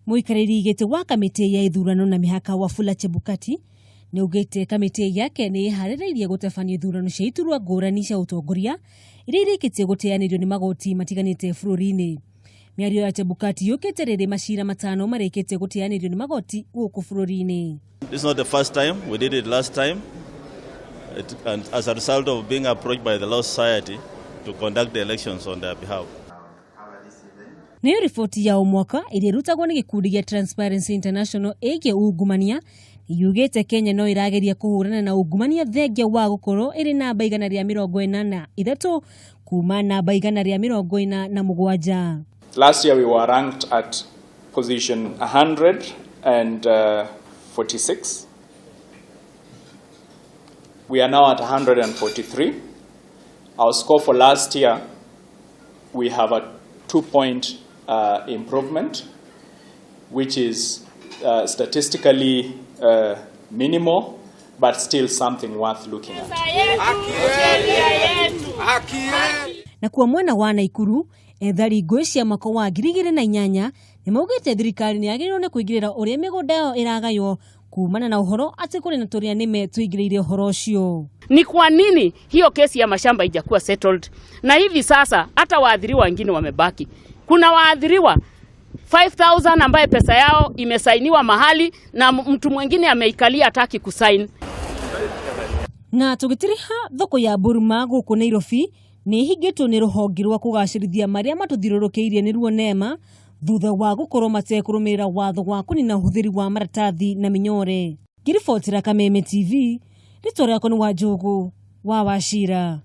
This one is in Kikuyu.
Mũikarĩri gĩtĩ wa kamĩtĩ ya ithurano na mĩhaka Wafula Chebukati nĩ augĩte kamĩtĩ yake nĩ ĩharĩrĩirie gũtabania ithurano cia iturwa ngũrani cia ũtongoria iria irĩkĩtie gũteanĩrio nĩ magoti matiganĩte bũrũri-inĩ. Mĩario ya Chebukati yũkĩte rĩrĩ macira matano marĩkĩtie gũteanĩrio nĩ magoti gũkũ bũrũri-inĩ. This is not the first time. We did it last time. And as a result of being approached by the Law Society to conduct the elections on their behalf. Nayo riboti ya o mwaka ĩrĩa ĩrutagwo nĩ gĩkundi gĩa Transparency International ĩgiĩ ungumania yugĩte Kenya no ĩrageria kũhũrana na ungumania thengia wa gũkorwo ĩrĩ namba 143 kuma namba 147. Last year we were ranked at position 146. We are now at 143. Our score for last year, we have a 2-point improvement, which is statistically minimal, but still something worth looking at. Na kuo mwena wa Naikuru ethari ngũĩ cia mwaka wa 2008 nĩ maugĩte thirikari nĩ yagĩrĩirwo nĩ kũingĩrĩra ũrĩa mĩgũnda yao ĩragaywo kumana na ũhoro atĩ kũrĩ na tũrĩa nĩme tũingĩrĩire ũhoro ũcio. Ni kwa nini hiyo kesi ya mashamba haijakuwa settled? Na hivi sasa hata waathiriwa wengine wamebaki. Kuna waathiriwa 5000 ambaye pesa yao imesainiwa mahali na mtu mwingine ameikalia hataki kusain. Na tũgĩtiriha thoko ya Burma gũkũ Nairobi nĩ ĩhingĩtwo nĩ rũhonge rwa kũgacĩrithia marĩa matũthiũrũrũkĩirie nĩruo NEMA thutha wa gũkorwo matekũrũmĩrĩra watho wa kũnina ũhũthĩri wa maratathi na mĩnyore. Ngĩribotera Kameme TV, rĩtwa rĩakwa nĩ Wanjũgũ wa Wachira.